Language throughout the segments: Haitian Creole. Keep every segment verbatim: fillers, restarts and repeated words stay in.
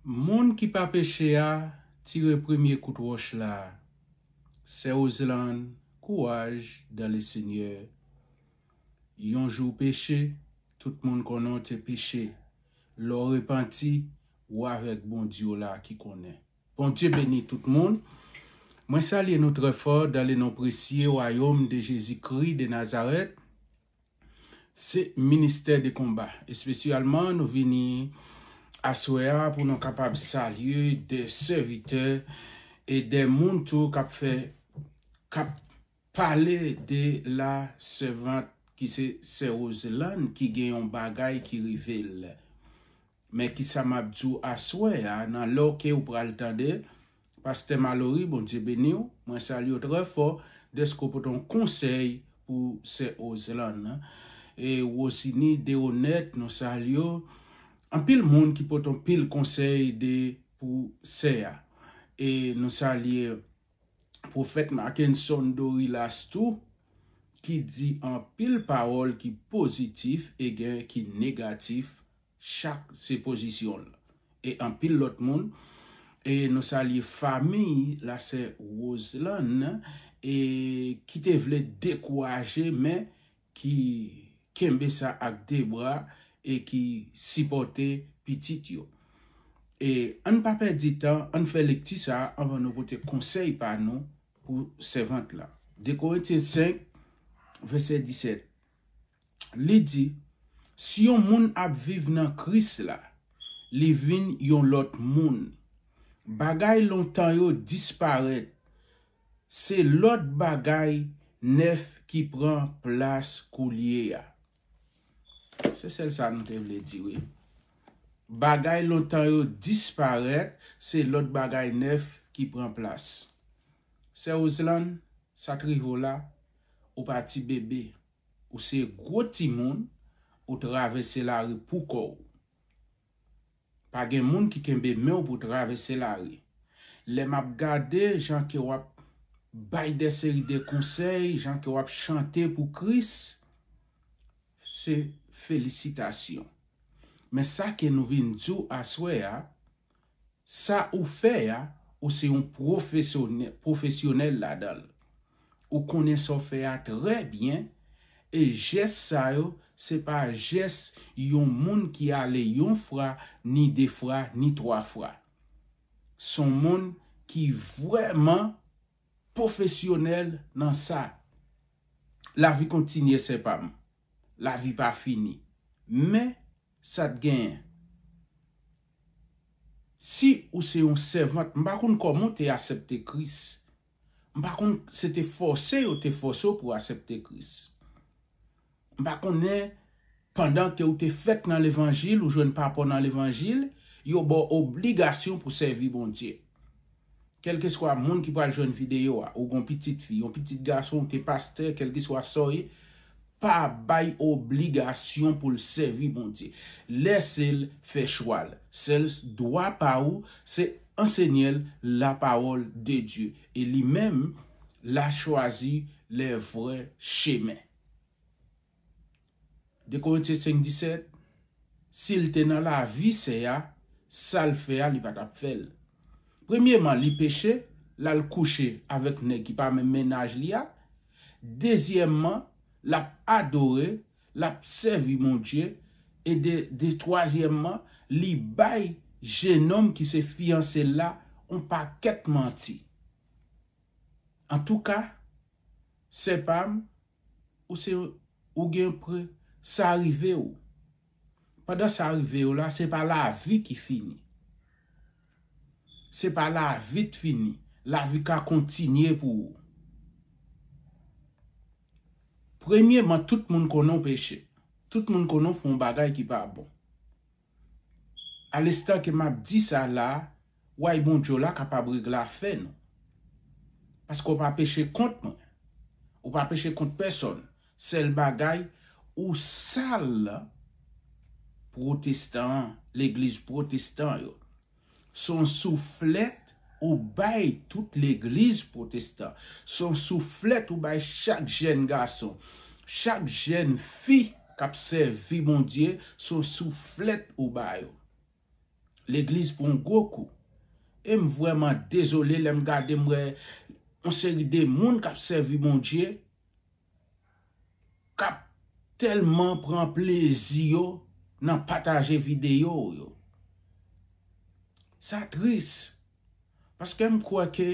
Moun ki pa peche a, tire premye kout wòch la. Sè Roseland, kouraj dans le Seigneur. Yon jou w peche, tout moun konnen w te peche. Lè w repanti, ou avèk Bondye w la ki konnen. Bondye beni tout moun. Mwen salye nou trè fò dans le nom précieux royaume de Jésus-Christ de Nazareth. Se ministè de konba. Espesyalman, nou vini aswè a pou nou kapab salye de sèvitè e de moun tou k ap fè, k ap pale de la sèvant ki se sè Roseland ki gen yon bagay ki rive l. Men kisa m ap di w aswè a, nan lè w ke ou pral tande, Pastè Malory, Bondye beni w, mwen salye w trè fò, dèske w pote yon konsèy pou sè Roseland. E Rosini Deonèt, nou salye w. Anpil moun ki pote yon pil konsèy de pou sè a. E nou salye Pwofèt Mackenson Dorilas tou, ki di anpil pawòl ki pozitif e gen ki negatif, chak se pozisyon l. E anpil lòt moun, e nou salye famiy la sè Roseland, e ki te vle dekouraje, men ki kenbe sa ak de bra e ki sipòte pitit yo. E ann pa pèdi tan, ann fè lekti sa a anvan nou pote konsèy pa nou pou sèvant la. De Korentyen senk, vèsè disèt. Li di, si yon moun ap viv nan Kris la, li vin yon lòt moun. Bagay lontan yo disparèt, se lòt bagay nèf ki pran plas koulye a. Se sèl sa nou te vle di, wi. Bagay lontan yo disparèt, se lòt bagay nèf ki pran plas. Sè Roseland, sa k rive w la, ou pa ti bebe. Ou se gwo timoun, ou travèse lari pou kò w. Pa gen moun ki kenbe men w pou travèse lari. Lè m ap gade jan ke w ap bay de seri de konsèy, jan ke w ap chante pou Kris, se felisitasyon. Men sa ke nou vin di w aswè a, sa ou fè a, ou se yon pwofesyonè-, pwofesyonèl ladan l. Ou konnen sa w fè a trè byen, e jès sa yo, se pa jès yon moun ki ale yon fwa, ni de fwa, ni twa fwa. Se yon moun ki vrèman pwofesyonèl nan sa. Lavi kontinye, sè pa m. Lavi pa fini. Men, sa t genyen. Si ou se yon sèvant, m pa konn kòman w te aksepte Kris. M pa konn se te fòse yo te fòse w pou w aksepte Kris. M pa konnen, pandan ke w te fèt nan levanjil, ou jwenn papa w nan levanjil, yo ba w obligasyon pou sèvi Bondye. Kèlkeswa moun ki pral jwenn videyo a, ou gon pitit fi, yon pitit gason, ou te pastè, kèlkeswa sa w ye, pa bay obligasyon pou l sèvi Bondye. Lèse l fè chwa l. Sèl dwa pa ou, se ansenye l la parole de Dieu. E li menm, l a chwazi le vrè chemen. De Korentyen senk disèt, si l te nan lavi sè a, sa l fè a, li pa t ap fè l. Premyeman, li peche, l al kouche avèk nèg ki pa menm mennaj li a. Dezyèmman, l ap adore, l ap sèvi Bondye. E de, de twazyèmman, li bay jenòm ki se fiyanse l la yon pakèt manti. Antouka, sè pa m, ou se, ou gen pre, sa rive w. Pandan sa rive w la, se pa lavi ki fini. Se pa lavi t fini. Lavi ka kontinye pou ou. Premyeman, tout moun konnen w peche. Tout moun konnen w fè yon bagay ki pa bon. Alestan ke m ap di sa la, Way Bondye w la kapab regle afè nou. Paske w pa peche kont mwen. Ou pa peche kont pèsonn. Sèl bagay, ou sal pwotestan an, legliz pwotestan yo. Se yon souflèt ou bay tout legliz pwotestan. Se yon souflèt ou bay chak jèn gason, chak jèn fi k ap sèvi Bondye, se yon souflèt ou ba yo. Legliz pran yon gwo kou. E m vrèman dezole lè m gade, m wè yon seri de moun k ap sèvi Bondye, k ap tèlman pran plezi yo nan pataje videyo yo. Sa tris. Paske m kwè ke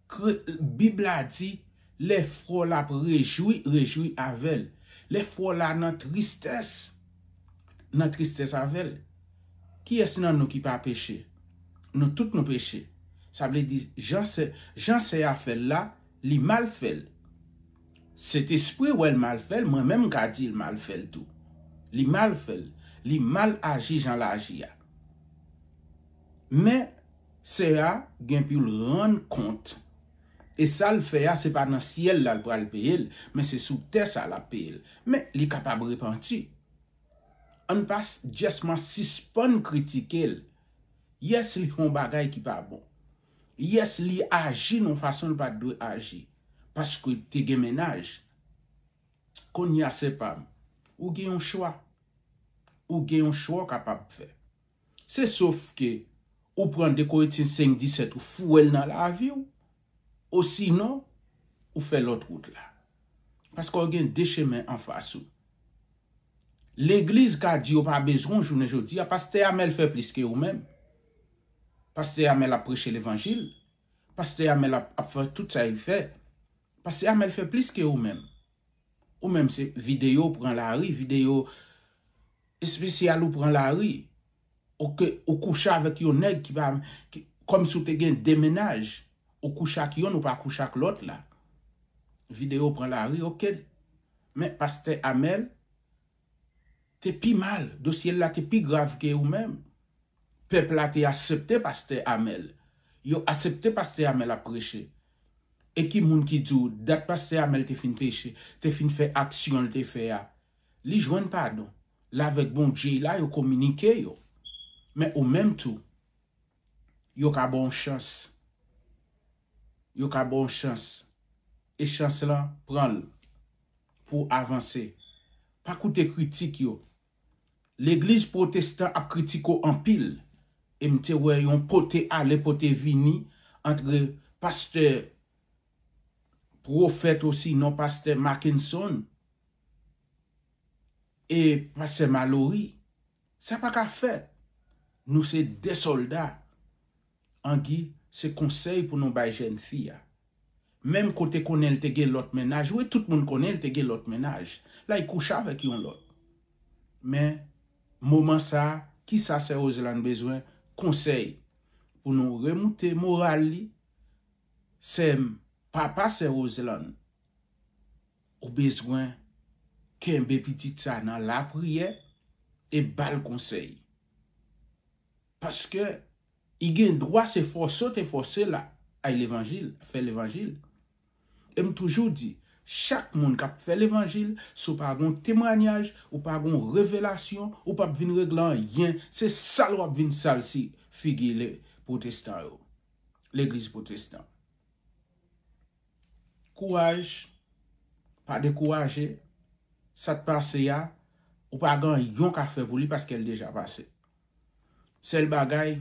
Bib la di, lè frè w la ap rejwi, rejwi avè l. Lè frè w la nan tristès, nan tristès avè l. Kiyès nan nou ki pa peche? Nou tout nou peche. Sa vle di, jan sè, jan sè a fè l la, li mal fè l. Sentespri wè l mal fè l, mwen menm m ka di l mal fè l tou. Li mal fè l. Li mal aji jan l aji a. Men, sè a gen pou l rann kont. E sa l fè a, se pa nan syèl la l pral peye l, men se sou tè sa l ap peye l. Men, li kapab repanti. Ann pa s- just man sispann kritike l. Yes, li fè yon bagay ki pa bon. Yes, li aji nan yon fason l pa t dwe aji. Paske te gen mennaj. Kounye a, sè pa m, ou gen yon chwa. Ou gen yon chwa w kapab fè. Se sof ke ou pran de Korentyen senk disèt, ou foure l nan lavi w, osinon, ou fè lòt wout la. Paske w gen de chemen anfas ou. Legliz ka di yo pa bezwen w jounen jodi a, pastè Amèl fè plis ke ou menm. Pastè Amèl ap preche levanjil. Pastè Amèl ap, ap fè tout sa li fè. Pastè Amèl fè plis ke ou menm. Ou menm se videyo w pran lari, videyo espesyal ou pran lari. Ou ke, ou kouche avèk yon nèg ki pa, ki, kòmsi w te gen de mennaj. Ou kouche ak yonn, ou pa kouche ak lòt la. Videyo w pran lari, oke. Men pastè Amèl te pi mal, dosye l la te pi grav ke ou menm. Pèp la te aksepte pastè Amèl. Yo aksepte pastè Amèl ap preche. E ki moun ki di w dat pastè Amèl te fin peche, te fin fè aksyon l te fè a? Li jwenn padon. L avèk Bondye la, yo kominike yo. Men ou menm tou, yo ka ba w chans. Yo ka ba w chans. E chans lan, pran l pou w avanse. Pa koute kritik yo. Legliz pwotestan ap kritike w anpil. E m te wè yon pote ale, pote vini ant pastè Pwofèt osinon pastè Mackenson e pastè Malory. Sa pa ka fèt. Nou se de sòlda. Angi, se konsèy pou nou bay jèn fi a. Menm kote konnen l te gen lòt mennaj, wi, tout moun konnen l te gen lòt mennaj. La, l kouche avèk yon lòt. Men, moman sa a, kisa sè Roseland bezwen? Konsèy. Pou nou remoute moral li, sè m, papa sè Roseland, ou bezwen kenbe pitit sa nan lapriyè e ba l konsèy. Paske i gen dwa se fòse w te fòse l a, ay levanjil, fè levanjil. E m toujou di, chak moun k ap fè levanjil, si w pa gon temwanyaj, ou pa gon revelasyon, ou p ap vin regle anyen, se sal w ap vin sal si figi le pwotestan yo, legliz pwotestan. Kouraj, pa dekouraje, sa t pase a, ou pa gen anyen w ka fè pou li paske l deja pase. Sèl bagay,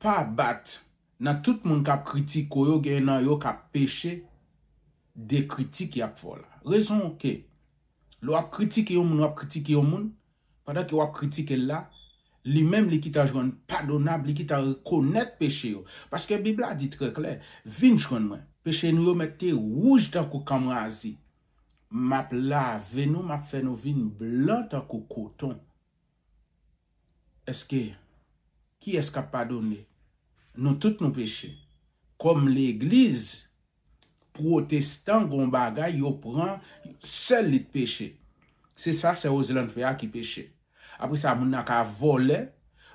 pa bat nan tout moun k ap kritike w yo, gen nan yo k ap peche de kritik y ap fè w la. Rezon ke lè w ap kritike yon moun, w ap kritike yon moun, pandan ke w ap kritike l la, li menm li gentan jwenn padonab, li gentan rekonèt peche yo. Paske Bib la di trè klè, vin jwenn mwen. Peche nou yo mèt te wouj tankou kanmrazi. M ap lave nou, m ap fè nou vin blan tankou koton. Èske, kiyès k ap padone? Nou tout nou peche. Kòm legliz pwotestan, gon bagay yo pran, sèl li t peche. Se sa sè Roseland fè a ki peche. Apre sa, moun nan ka vòlè,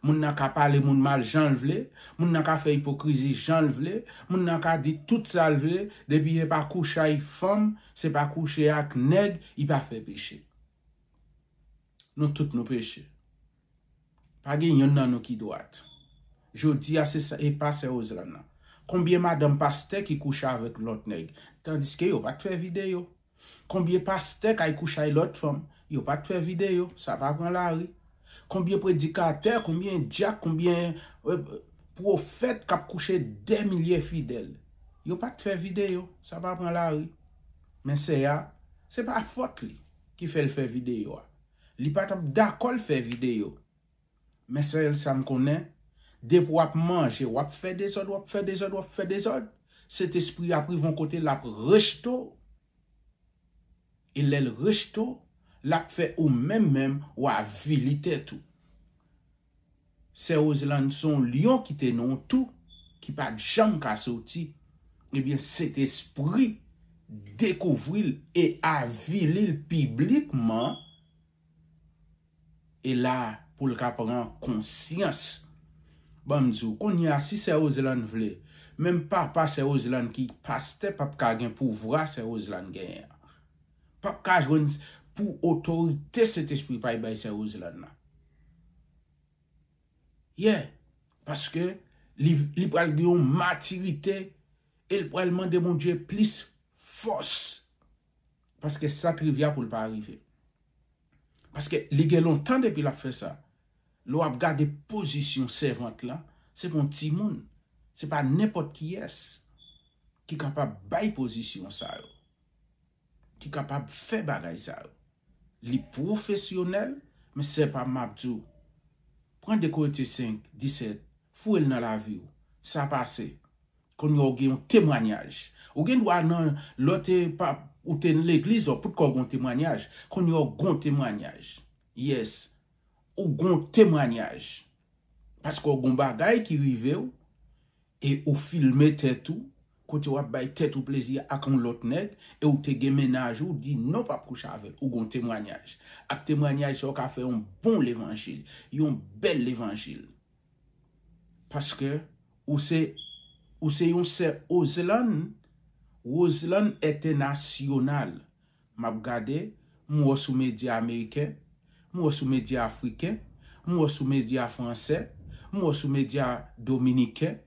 moun nan ka pale moun mal jan l vle, moun nan ka fè ipokrizi jan l vle, moun nan ka di tout sa l vle, depi se pa kouche ak fanm, se pa kouche ak nèg, li pa fè peche. Nou tout nou peche. Pa gen yonn nan nou ki dwat. Jodi a, se sa, e pa sè Roseland nan. Konbyen madanm pastè ki kouche avèk lòt nèg, tandiske yo pa t fè videyo? Konbyen pastè k al kouche ak lòt fanm, yo pa t fè videyo? Sa pa pran lari. Konbyen predikatè, konbyen dyak, konbyen eh, pwofèt k ap kouche dè milye fidèl? Yo pa t fè videyo, sa pa pran lari. Men sè a, se pa fòt li ki fè l fè videyo a. Li pa t ap dakò l fè videyo. Men sèl sa m konnen, depi w ap manje, w ap fè dezòd, w ap fè dezòd, w ap fè dezòd, Sentespri a ap rive yon kote l ap rejte w. E lè l rejte w, l ap fè ou menm menm w avili tèt ou. Sè Roseland se yon lyon ki te nan yon tou, ki pa t janm ka soti. Ebyen, Sentespri dekouvri l e avili l piblikman. E la pou l ka pran konsyans. Ban m di w, kounye a, si sè Roseland vle, menm papa sè Roseland ki pastè p ap ka gen pouvwa sè Roseland genyen an. P ap ka jwenn pou otorite Sentespri pa bay sè Roseland nan. Yeah, paske li, li pral gen yon matirite e l pral mande Bondye plis fòs. Paske sa t rive a pou l pa rive. Paske li gen lontan depi l ap fè sa. Lè w ap gade pozisyon sèvant lan, se pa yon timoun, se pa nenpòt kiyès ki kapab bay pozisyon sa yo, ki kapab fè bagay sa yo. Li pwofesyonèl, men sè pa m ap di w. Pran de Korentyen senk, disèt, foure l nan lavi w. Sa pase. Kounye a w gen yon temwanyaj. Ou gen dwa nan lòt e pa ou te nan legliz ou poutko w gen yon temwanyaj. Kounye a w gen yon temwanyaj. Yes. Ou gen yon temwanyaj. Paske w gen yon bagay ki rive w e ou filme tèt ou kote w ap bay tèt ou plezi ak yon lòt nèg e ou te gen mennaj ou di non p ap kouche avè l. Ou gen yon temwanyaj. Ak temwanyaj sa w ka fè yon bon levanjil, yon bèl levanjil. Paske ou se ou se yon sè Roseland, Roseland entènasyonal. M ap gade, m wè w sou medya ameriken, m wè w sou medya afriken, m wè w sou medya fransè, m wè w sou medya dominiken,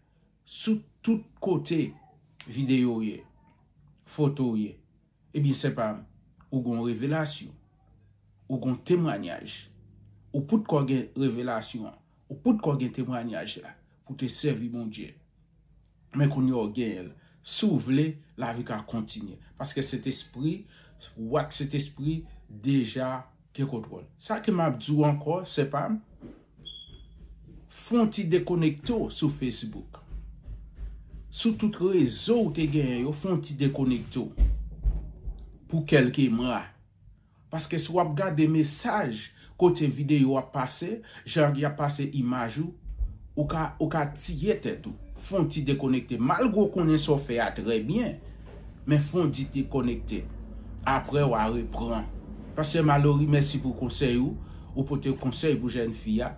sou tout kote videyo w ye, foto w ye. Ebyen sè pa m, ou gen yon revelasyon, ou gen yon temwanyaj, ou poutko gen revelasyon an, ou poutko gen temwanyaj la pou te sèvi Bondye. Men kounye a w genyen l. Si w vle, lavi ka kontinye. Paske Sentespri, w ak Sentespri deja gen kontwòl. Sa ke m ap di w ankò, sè pa m, fè yon ti dekonekte w sou Facebook. Sou tout rezo w te genyen yo, fè yon ti dekonekte w. Pou kèlke mwa. Paske si w ap gade mesaj kote videyo ap pase, jan y ap pase imaj ou, ou ka, ou ka tiye tèt ou. Fè yon ti dekonekte. Malgre w konnen sa w fè a trè byen, men fè yon ti dekonekte. Apre w a repran. Pastè Malory, mèsi pou konsèy ou. Ou pote konsèy pou jèn fi a.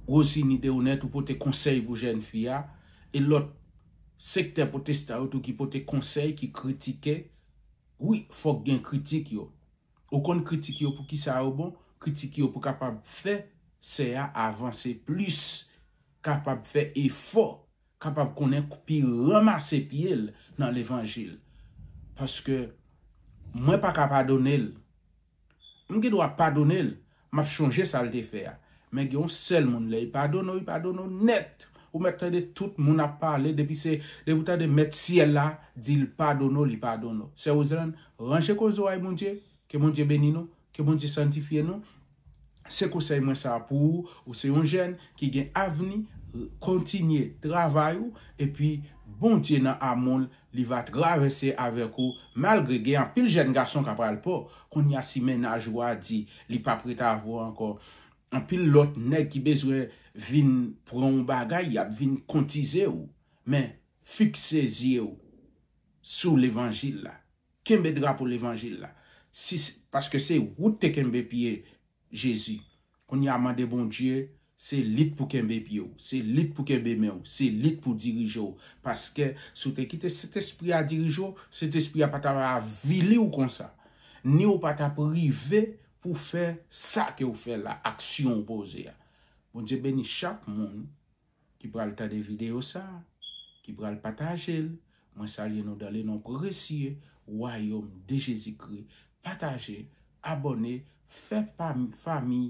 Rosiny Deronette, ou pote konsèy pou jèn fi a. E lòt sektè pwotestan yo tou ki pote konsèy, ki kritike. Wi, fòk gen kritik yo. Ou konn kritik yo pou kisa yo bon? Kritik yo pou kapab fè sè a avanse plis, kapab fè efò, kapab konnen pi ranmase pye l nan levanjil. Paske mwen pa ka padone l. M gen dwa padone l, m ap chonje sa l te fè a. Men gen yon sèl moun lè li padone w, li padone w nèt. Ou mèt tande tout moun ap pale, depi se, depi w tande mèt syèl la di l padone w, li padone w. Sè Roseland, ranje koze w ay Bondye, ke Bondye beni nou, ke Bondye sanntifye nou. Se konsèy mwen sa pou ou, ou se yon jèn ki gen avni, kontinye travay ou, epi Bondye nan amou l, li va travèse avèk ou, malgre gen anpil jèn gason k ap al pò. Kounye a si mennaj ou a di li p ap ret avè w ankò, anpil lòt nèg ki bezwen vin pran yon bagay, y ap vin koutize w. Men, fikse zye w sou levanjil la. Kenbe drapo levanjil la. Si, paske se ou te kenbe pye Jezi. Kounye a mande Bondye, se li k pou kenbe pye w, se li k pou kenbe men w, se li k pou dirije w. Paske si w te kite Sentespri a dirije w, Sentespri a pa ta avili w konsa. Ni w pa t ap rive pou fè sa ke w fè la, aksyon w poze a. Bondye beni chak moun ki pral tande videyo sa, ki pral pataje l. Mwen salye nou dans le nom précieux Wayòm de Jezikri. Pataje, abòne, fè pa, fanmi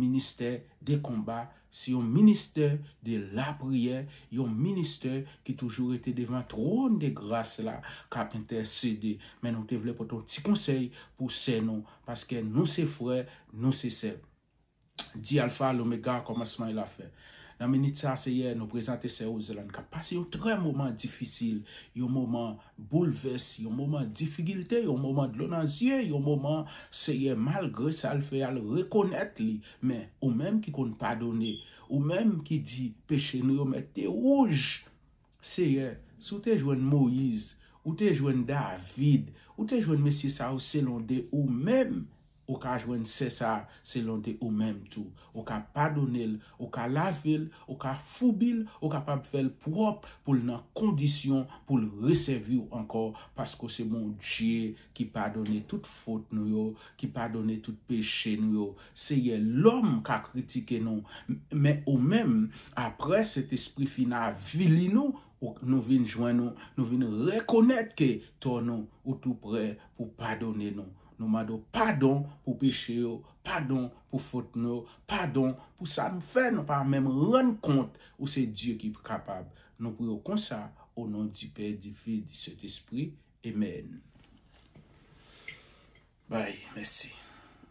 ministè de konba, se yon ministè de lapriyè, yon ministè ki toujou rete devan twòn de gras la, k ap entèsede. Men nou te vle pote yon ti konsèy pou sè nou, paske nou se frè, nou se sè. Di Alfa, Lomega, kòmansman e lafen. Nan minit sa, Seyè, nou prezante sè Roselann k ap pase yon trè moman difisil, yon moman boulvès, yon moman difikilte, yon moman dlo nan zye, yon moman, Seyè, malgre sa l fè a, l rekonèt li. Men, ou menm ki konn padone, ou menm ki di peche nou yo mèt te wouj. Seyè, si w te jwenn Moyiz, ou te jwenn David, ou te jwenn mesye sa yo selon de ou menm, ou ka jwenn sè sa a selon de ou menm tou. Ou ka padone l, ou ka lave l, ou ka foubi l, ou kapab fè l pwòp pou l nan kondisyon pou l resèvi w ankò, paske w se Bondye ki padone tout fot nou yo, ki padone tout peche nou yo. Seyè, lòm ka kritike nou, men ou menm, apre Sentespri fin avili nou, ou, nou vin jwenn ou, nou vin rekonèt ke tò nou, ou tou prè pou padone nou. Nou mande w padon pou peche yo, padon pou fot nou yo, padon pou sa nou fè, nou pa menm rann kont, ou se Dye ki kapab. Nou priye w konsa, o non di Pè, di Fis, di Sentespri. Amèn. Bay, mèsi.